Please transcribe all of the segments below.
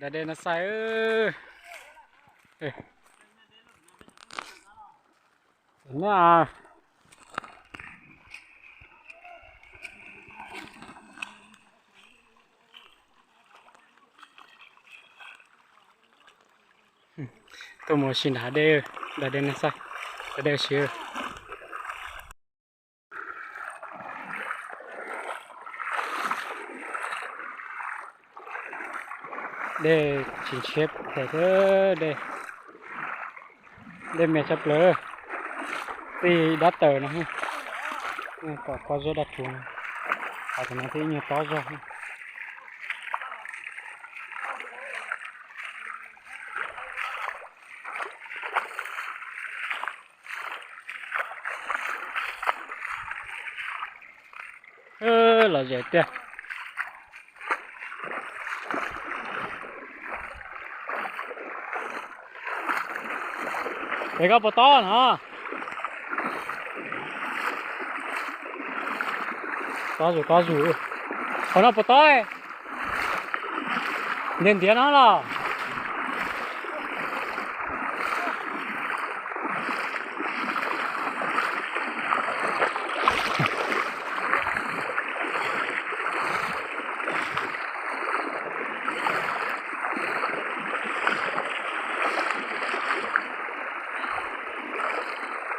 Da dej no xais. Tuaj mus si nram hav dej, da dej no xais, da dej si. Dej tsis ntshiab phem thiab, dej me tshaj plaws. Tij dab tawm no, kom kho zog dab tsuv no, hos tus no thiab ib nyuag tob zog. Lom zem tiag. Es koj puas tob no? Tob zus, tob zus. Qhov no puas tob? Ntiav ntiav no los.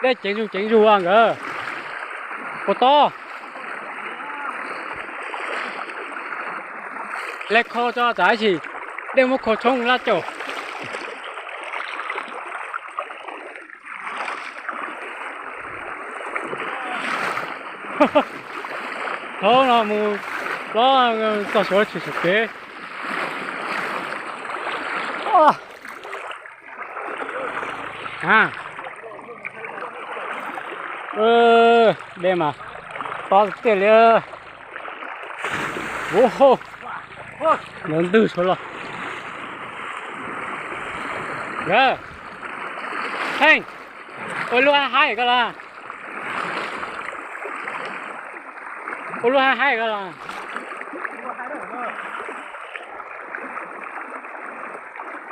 Dej ceev zus ceev zus nkawd. Puas tob? Le khau tso tsam ib chim dej muab khau tshoob laj caum. Thaum no mus plob txog suav tshwm txhum kev. Dej mas tob tiag li. Lawv ntws suav los. Heej, ua lub haib haib koj los. Ua lub haib haib koj los.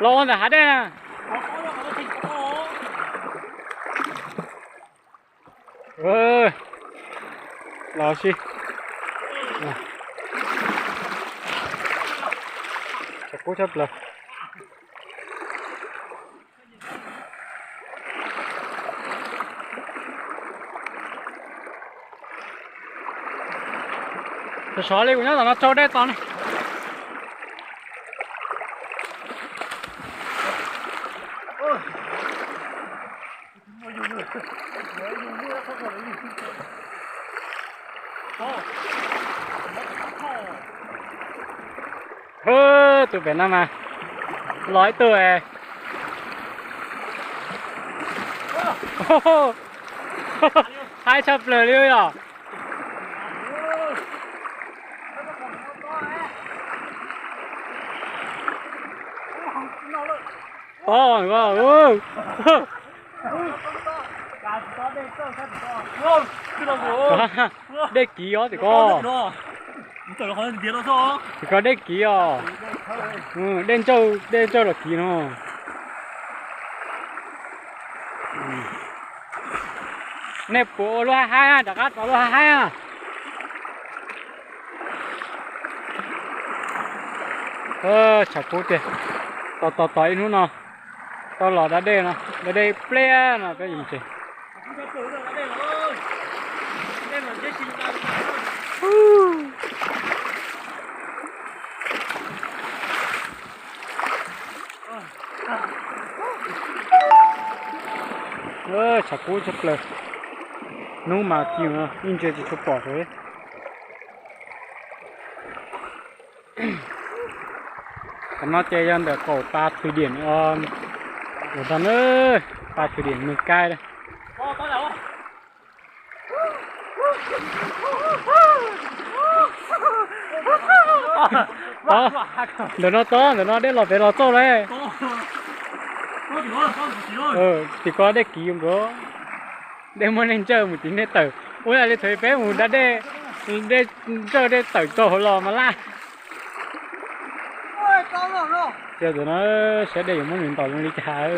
Los ua ntawm hav dej na. Los si. Tshav kub tshaj plaws. Sov sov li kuv nyob tom no tsau dej tos ne. Tus pem no mas los ib tug. Haib tshaj plaws li yom. Tob, dej kiv os tim ko. Tim ko dej kiv os. Dej ntsawj, dej ntsawj los kiv no. Nej puas ua lub haib haib, rov qab ua lub haib haib na. Tshav kub tiag. Tos tos tos ib hnub no tau los da dej no, da dej pliab no peb yuav mus tsev. Tshav kub tshaj plaws. Hnub mas ci ib ntsia tsis tshua pom. Qhov no ces yog ntawm qaum pas Thwm Diam, ntag, pas Thwm Diam Mes Kas. Ntawm no tob, ntawm no dej los pem los txauj lawm. Tim ko dej kiv nkaus. Dej muab nej ntsawj mus tim nej tawm. Ua li thaum peb mus da dej, dej ntsawj dej tawm txog hauv los mas laj. Cia tus no saib dej yuav muab nws ntaus zoo li cas.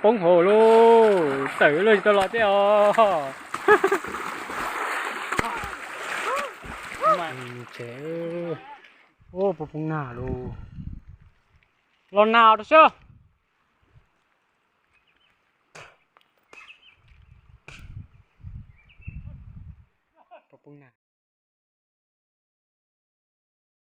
Poob hauv lauj, tawm luaj tsis tau los thiab os. Tsev, poob poob nag lauj. Los nag rau sab. Poob poob nag.